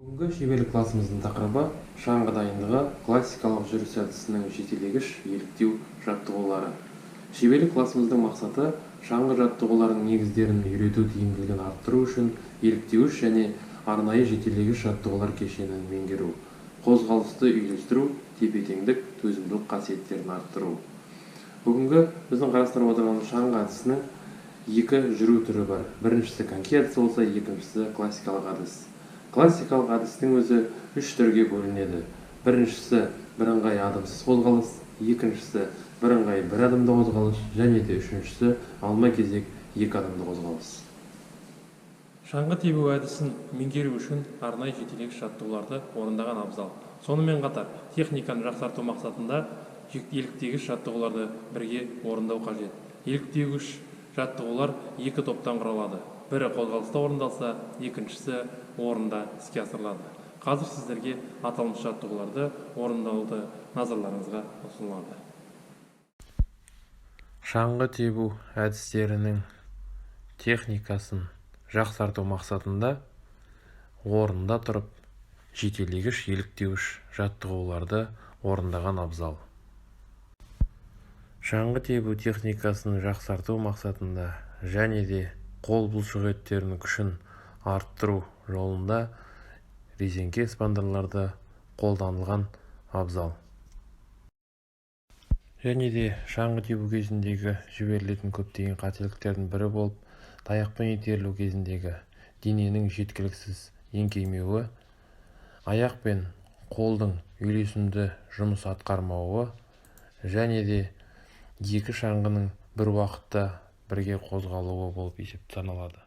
Бүгінгі шеберлік классымыздың тақырыбы: шаңғы дайындығы, классикалық жүріс әдісінің жетелегіш, еліктеу жаттығулары. Шеберлік классымыздың мақсаты: шаңғы жаттығуларының негіздерін үйрету тиімділігін арттыру үшін еліктеуіш және арнайы жетелегіш жаттығулар кешенін меңгеру, қозғалысты үйлестіру, тепе-теңдік, төзімділік қасиеттерін арттыру. Бүгінгі біздің қарастырып отырған шаңғы әдісінің екі жүру түрі бар. Біріншісі коньки әдісі болса, екіншісі классикалық әдіс. Классикалық әдістің өзі үш түрге бөлінеді. Біріншісі – бірыңғай адымсыз қозғалыс, екіншісі – бірыңғай бір адымды қозғалыс және де үшіншісі – алма кезек екі адымды қозғалыс. Шаңғы тебу әдісін меңгеру үшін арнайы жетелегіш жаттығуларды орындаған абзал. Сонымен қатар техниканы жақсарту мақсатында еліктегіш жаттығуларды бірге орындау қажет. Еліктегіш жаттығулар екі топтан құралады: бірі қозғалыста орындалса, екіншісі орында іске асырылады. Қазір сіздерге аталмыш жаттығуларды орындауды назарларыңызға ұсынылады. Шаңғы тебу әдістерінің техникасын жақсарту мақсатында орында тұрып жетелегіш, еліктеуіш жаттығуларды орындаған абзал. Шаңғы тебу техникасын жақсарту мақсатында және де қол бұлшық еттерінің күшін арттыру жолында резеңке эспандерларды қолданылған абзал. Және де шаңғы тебу кезіндегі жіберілетін көптеген қателіктердің бірі болып таяқпен итерілу кезіндегі дененің жеткіліксіз еңкеймеуі, аяқ пен қолдың үйлесімді жұмыс атқармауы және де екі шаңғының бір уақытта бірге қозғалуы болып есеп саналады.